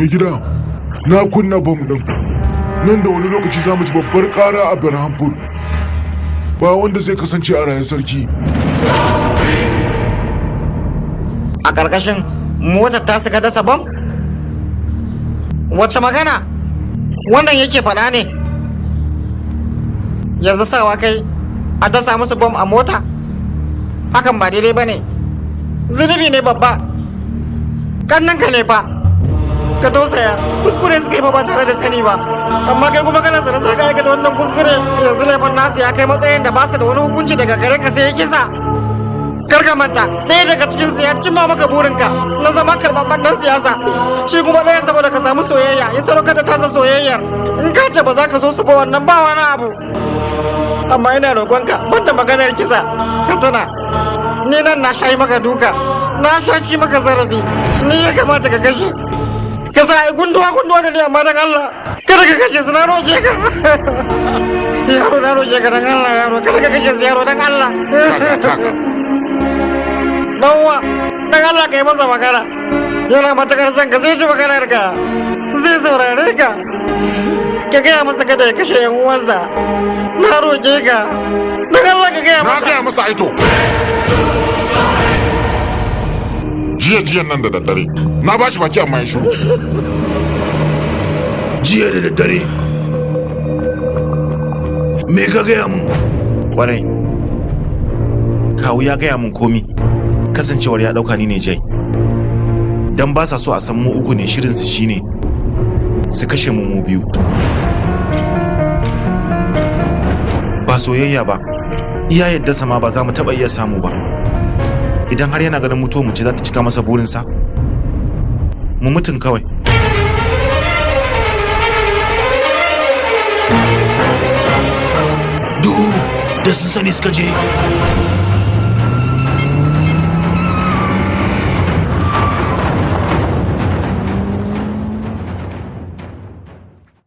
Mai gida, na kunna bom ɗin. Nan da wani lokaci za mu ji babbar ƙara a Berhampur. Ba wanda zai kasance a raye, sarki. A ƙarƙashin motar ta suka dasa bom? Wace magana wannan yake faɗa ne? Yanzu sawa kai a dasa musu bom a mota? Hakan ba daidai ba ne, zunubi ne babba. Kannanka ne fa, ka tausaya. Kuskure suka yi fa ba tare da sani ba, amma kai kuma kana sanar ka aikata wannan kuskure. Yanzu laifin nasu ya kai matsayin da ba su da wani hukunci daga gare ka sai ya kisa. Kar ka manta, ɗaya daga cikinsu ya cimma maka burinka na zama karɓaɓɓen ɗan siyasa, shi kuma ɗaya saboda ka samu soyayya ya sadaukar da tasa soyayyar. In ka ce ba za ka so su ba, wannan ba wani abu, amma ina roƙonka, banda maganar kisa. Ka tuna ni nan na sha yi maka duka, na sha ci maka zarafi. Ni ya kamata ka kashe, ka sa ai gunduwa gunduwa da ni, amma dan Allah kada ka kashe su. Na roƙe ka, yaro, na roƙe ka, dan Allah, yaro, kada ka kashe su, yaro, dan Allah. Dan uwa, dan Allah ka yi masa magana. Yana matakar son ka, zai ji maganar ka, zai saurare ka. Ka gaya masa kada ya kashe yan uwansa. Na roƙe ka, dan Allah ka gaya Na masa. gaya masa aito. Jiya jiyan nan da daddare na ba shi baki, amma ya shiru. Jiya da daddare me ka gaya mun? Kwarai, kawu ya gaya mun komi. Kasancewar ya dauka ni ne Jai, dan ba sa so a san mu uku ne, shirinsu shine su kashe mu mu biyu. Ba soyayya ba, iya yadda sama ba za mu taba iya samu ba. Idan har yana ganin mutuwar mu ce za ta cika masa burinsa, mu mutun kawai. Duhu da sun sani suka je.